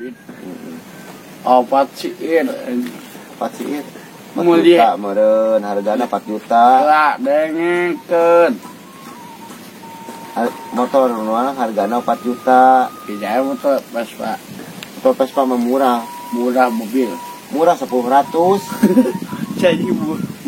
Beat. Opat siir. 4 siir. 4 Mulia. Juta meureun hargana 4 juta. Lah dengekeun. Motor nu hargana 4 juta. Kijaya motor Vespa. Motor Vespa mah murah. Murah mobil. Murah 10 ratus. Jadi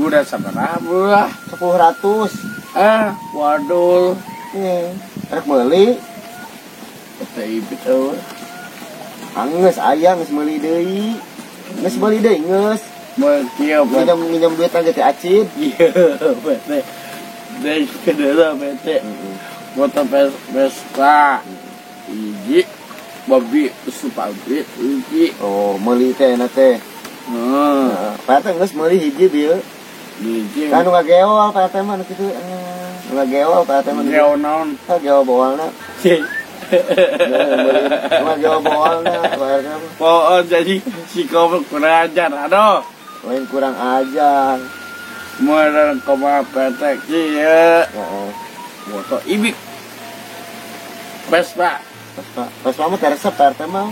murah sabaraha murah? 10 ratus. Ah, waduh. Iya. Rek meuli. Teh ibit eueuh. Anggeus aya geus meuli deui. Geus meuli deui geus. Mun kieu. Minjem minjem duit aja teh acid. Iya, bete. Deh kedua bete. Motor Vespa. Hiji babi supabit hiji. Oh, meuli teh na teh. Heeh. Heeh. Pak RT geus meuli hiji bieu. Hiji. Kan nu ngageol Pak RT mah nu kitu. Nu ngageol Pak RT mah. Geol naon? Ah, geol boalna. Nu ngageol boalna Pak RT mah. Oh, jadi si goblok kurang ajar. Aduh. Lain kurang ajar. Meureun kumaha PT kieu. Heeh. Motor ibik. Vespa. Vespa. Vespa mah teu resep Pak RT mah.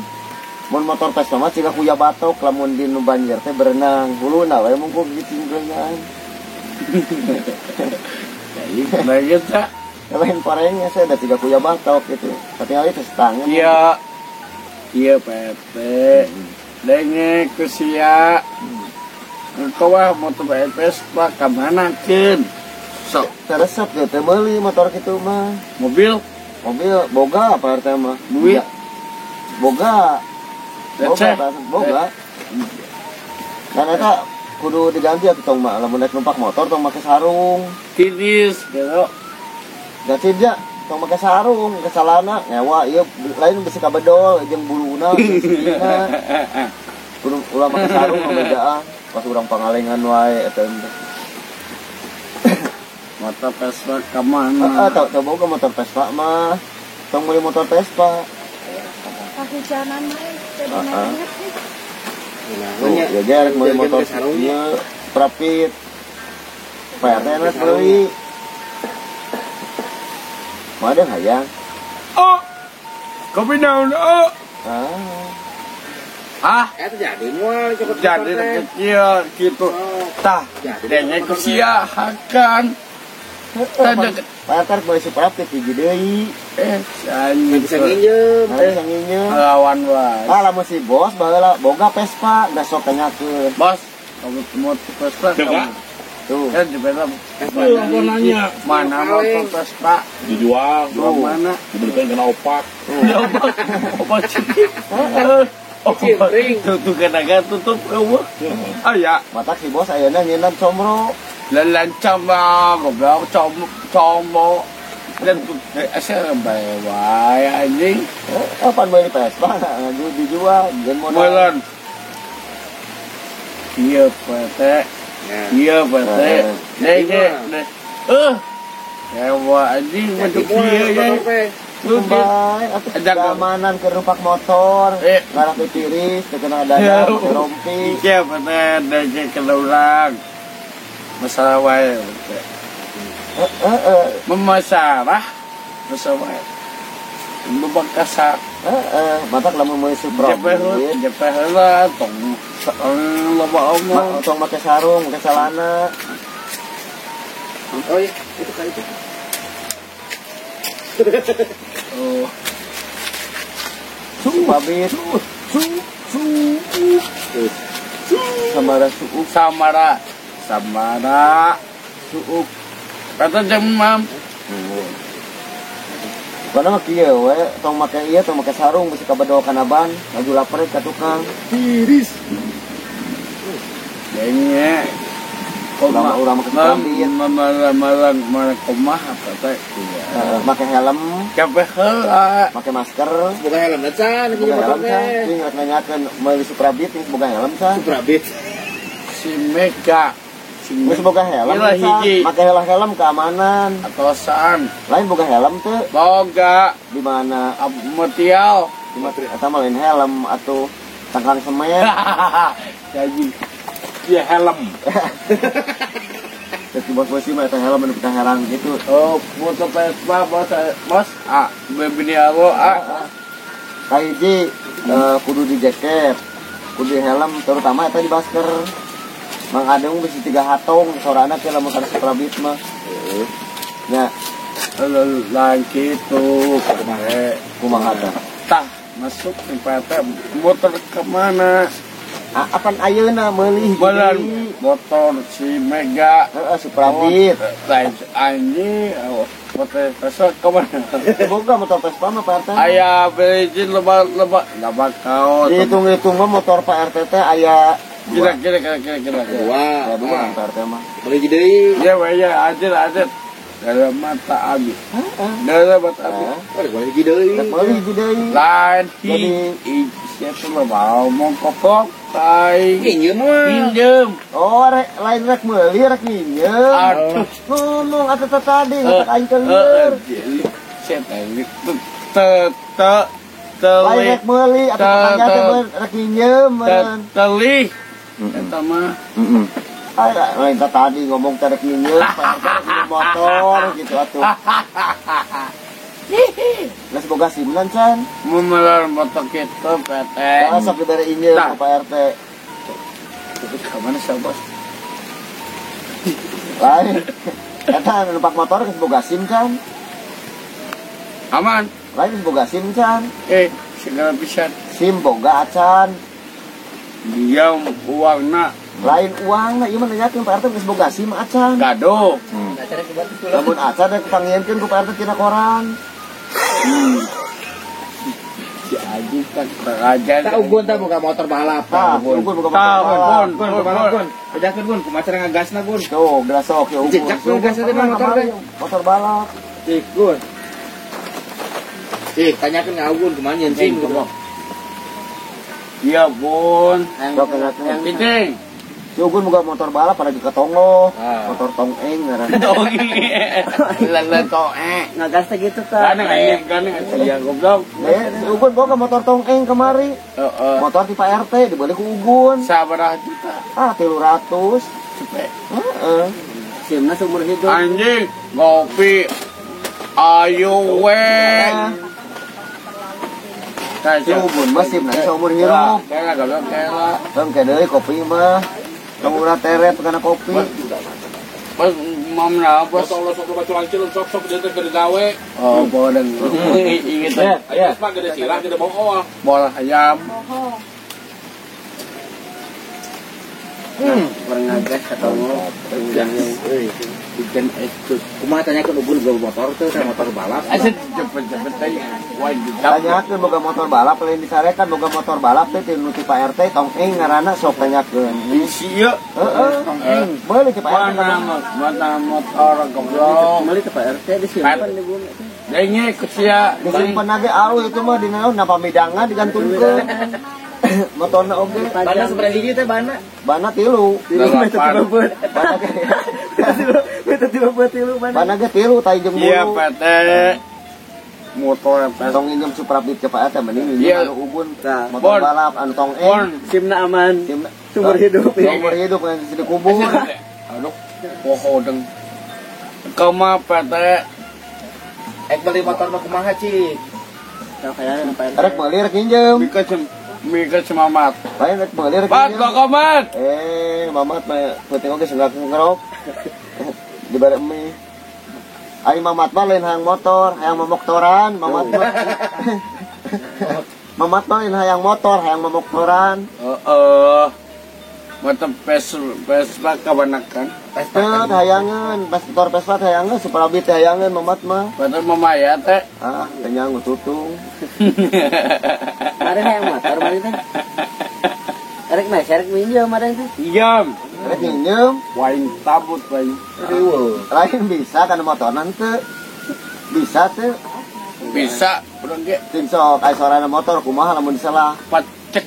Mun motor Vespa mah siga kuya batok lamun di nu banjir teh berenang. Huluna we mungkul gicingkeungan. Jadi kurang ajar. Lain porengnya saya udah siga kuya batok gitu. Katingali teh setangnya. Iya. Iya PT. Denge ku sia. Engkau ah motor Vespa ka mana keun? Sok. Teu resep teh teu meuli motor kitu mah. Mobil. Mobil boga Pak RT mah. Duit. Boga. Boga, Receh. Pak RT, boga. Dan eta kudu diganti atuh tong mah lamun rek numpak motor tong make sarung. Tiris gitu. Ganti dia tong make sarung, ke celana ngewa ieu lain besi kabedol jeung buluna jeung sikina. Kudu ulah make sarung ngabejaan pas urang Pangalengan wae eta teh. Motor Vespa ka mana? Heeh, teu teu boga motor Vespa mah. Tong meuli motor Vespa. Kahujanan mah jadi nanya sih. Tuh, ya ge rek meuli motor ieu Prapit. Pak RT rek meuli. Mah ada hayang. Oh. Kopi naon? Oh. Ah. Ah, Eh, jadi moal cepet. Jadi kecil gitu. Tah, denge ku sia hakan. Tah deket. Pak RT rek meuli si Prapit hiji deui. Eh, si anjing. Bisa nginjem. Nah, bisa nginjem. Lawan wae. Ah, lamun si bos baheula boga Vespa, geus sok tanyakeun. Bos, kamu motor Vespa Coba. kamu. Tuh. Kan juga Tuh, aku nanya. Mana motor Vespa? Dijual. Jual mana? Dibelikan kena opak. Ya opak, opak ciki. Opak. Tutup kena tutup eueuh. Ah ya, Matak si bos ayeuna nyeunam comro. Lelancam mah goblok com combo. Dan asa bae wae anjing. Eh, apaan meuli Vespa ngaju dijual jeung modal. Meuleun. Iya PT, iya PT. Denge, eh. Ewa anjing bentuk kieu ya. Bae, atuh Ajak. Keamanan ke numpak motor, Eh. ngarah teu tiris, teu kena daya, make rompi. Iya PT, denge ke urang. Masalah wae PT. Eh, eh, eh, Memasalah, masalah wae. Membekasa eh, eh, matak lamun meuli jepe Suprabit, jepe heula tong tong loba omong. Tong make sarung, make celana. Oh iya, itu kali itu. Oh. Suprabit. Su su Samara suuk. Samara samara suuk kata jam mam. Karena mah kieu we, tong make ieu, tong make sarung bisi kabedol kana ban, laju lapar ka tukang. Tiris denge. Urang urang make Suprabit. Malang malang malang kumaha kata iya. Heeh, make helm, Kabeh heula. Make masker. Boga helm can, Boga motor helm can. teh. Ting rek nanyakeun meuli Suprabit geus boga helm can. Suprabit. Si Mega si Geus boga helm Gila, can. hiji. Make helm keamanan. Atosan. Lain boga helm teu? Boga. Di mana? Mutial. Di eta mah lain helm atuh tangkang semen. Jadi dia helm. Terus di bos bos mah eta helm anu kita herang gitu. Oh, motor Vespa bos, bos, ah, bini aku, ah. Kahiji kudu di jaket, kudu di helm terutama eta di basker. Mang Adeng bisi 3 hatong sorana teh lamun kana Suprabit mah. Nya lain kitu kumaha kumaha tah? Tah masuk tempat motor kemana? Apan ayeuna meuli hiji motor si Mega heeh Suprabit. Lain anjing motor Vespa kemana? Boga motor Vespa mah Pak RT. Aya bensin loba kaos. Dihitung-hitung mah motor Pak RT teh aya kira. Dua Pak RT mah. Meuli hiji deui. Ya we ya adil. Dalam mata abi. Dalam mata abi. Meuli hiji deui. Meuli hiji deui. Lain hiji siapa mah mau mongkopok tai. Minjem mah. Minjem. Oh, rek lain rek meuli rek minjem. Aduh. Ngomong atuh tadi ngatak aing keur. Siapa te te te lain rek meuli atuh tanya teh rek minjem. Teli. Eta mah. Heeh. Lain tadi ngomong teh rek minjem, Pak motor gitu atuh. Geus boga simnan can. Memelar motor kitu PT. Heeh, sok dibere injeum ku Pak RT. Ka mana sih, Bos? Lain. Eta numpak motor geus boga SIM can. Aman. Lain geus boga SIM can. Segala pisan. SIM boga acan. Dia uangna lain uangna ieu mah nanyakeun Pak RT geus boga SIM acan. Gaduh. Lamun acan rek panggieunkeun ku Pak RT tina koran. Si Aji tak raja. Tak ugun tak buka motor balap. Tak ugun buka motor balap. Gun. Bejakeun gun, kumaha cara ngagasna gun. Tuh, gelasok ya ugun. Jejak gun gasna teh motor teh. Motor balap. Cik gun. Cik, tanyakeun ka Ugun kumaha nyeun SIM gitu. Iya, Bun. Penting. Si Ugun buka motor balap pada ke Tonggo, motor tongeng ngaranna. Tongeng. Lele tongeng. Ngagas teh gitu tah. Gandeng iya goblok. Si Ugun boga motor tongeng kemari. Heeh. Motor di Pak RT dibeli ku Ugun. Sabaraha juta? Ah, 300. Cepet. Heeh. Simna seumur hidup. Anjing, ngopi. Ayo we. Si Ugun mah simna seumur hidup. Kela goblok kela. Tong deui kopi mah. Tong ulah teret kana kopi. Pas mamna bos. Sok sok lancil sok dia teh keur gawe. Oh, bodeng. Inget teh. Aya mah gede sirah gede bohong. Bola ayam. Kurang ngagas ketemu. Bikin es. Kumaha tanyakeun Ugun boga motor teh motor balap. Asa cepet-cepet teh. Tanyakeun boga motor balap lain disarekan boga motor balap teh ti nu ti Pak RT tongeng ngaranna sok tanyakeun. Isi ieu. Heeh. Meuli ti Pak RT. Mana motor goblok. Meuli ti Pak RT disimpan di bumi. Denge ku sia. Disimpan ge alus itu mah dina naon pamidangan digantungkeun. Motorna oge. Bana sabaraha hiji teh bana? Bana 3. 3 bana. Bana ge 3 tai jeung bulu. Iya PT. Motor tong injem Suprabit ke Pak RT mending injem anu Ugun motor balap anu tong simna aman. Sumber hidup. Sumber hidup ngan di kubur. Aduh, pohodeng. Kumaha PT? Ek beli motor mah kumaha cik? Rek meuli rek injem. Mika si Mamat. Lain rek meuli rek injem. Mat, komat. Mamat mah penting oge senggak ngerok. Dibere mie. Ari Mamat mah lain hayang motor, hayang memoktoran, Mamat mah. Mamat mah lain hayang motor, hayang memoktoran. Heeh. Motor Vespa kabanakan. Vespa hayangeun, motor Vespa hayangeun, Suprabit hayangeun Mamat mah. Motor mamaya teh. Ah, teh nyangu tutung. Mari hayang motor mari teh. Rek mah rek minjem mari teh. Minjem. Rek minjem, waing tabut waing. Lain bisa kana motorna teu. Bisa teu. Bisa, urang ge. Cing sok aya sorana motor kumaha lamun disalah. Pacek.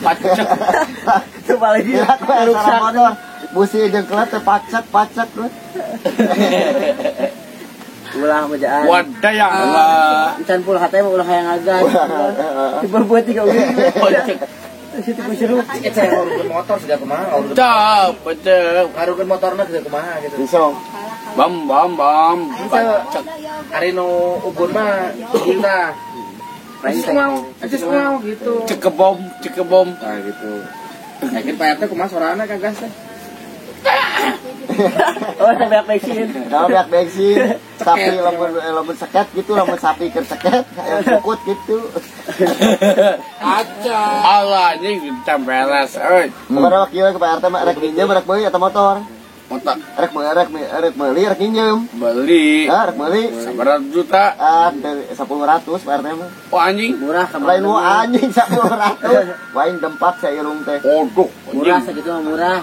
Pacek. Tuh lagi rusak motor. Busi jeung kelet teh pacek-pacek we. Ulah bejaan. Wadah Allah. Encan pul hate mah ulah hayang agan. Diberbuat tiga ugi. Pacek. Situ ku seru. Eta ngarukeun motor siga kumaha? Cap, pacek. Ngarukeun motorna siga kumaha gitu. Bisa. Bam bam bam. Ari nu ubun mah gila. Acis mau gitu. Cekebom, cekebom. Nah gitu. Yakin Pak RT kumaha sorana kagas teh. Oh, sampai bensin. Kalau beak bensin, sapi lamun seket gitu, lamun sapi keur seket, hayang sukut gitu. Aca. Allah anjing tempeles euy. Kumaha kieu ke Pak RT mah rek minjem rek meuli atau motor? Motor. Rek meuli rek minjem. Beli. Ah, rek meuli. Sabaraha juta? Ah, 10 Pak RT mah. Oh anjing. Murah Lain wo anjing 10. Waing dempak sairung teh. Waduh, murah segitu mah murah.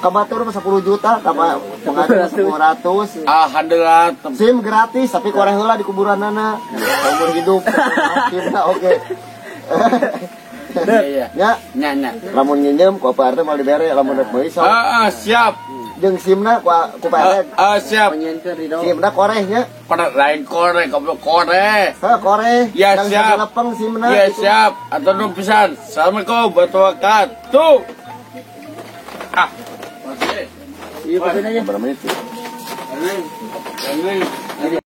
Ka batur mah 10 juta, ka pengajian 10. Alhamdulillah. SIM gratis, tapi koreh heula di kuburanana. Umur hidup. SIM-na oke. Iya. Ya, Nya nya. lamun nginjem ku Pak RT moal dibere, lamun rek meuli sok. Ah, siap. Jeung SIM-na ku Pak RT. Ah, siap. Penyenkeun ridho. SIM-na koreh nya. Kore lain kore, goblok kore. Heh, koreh. Ya, Yang siap. sagelepeng SIM-na. Ya gitu. siap. Atur nuhun pisan. Assalamualaikum warahmatullahi wabarakatuh. Ah. Iya, pesen aja. Berapa menit sih? Ini. Ini.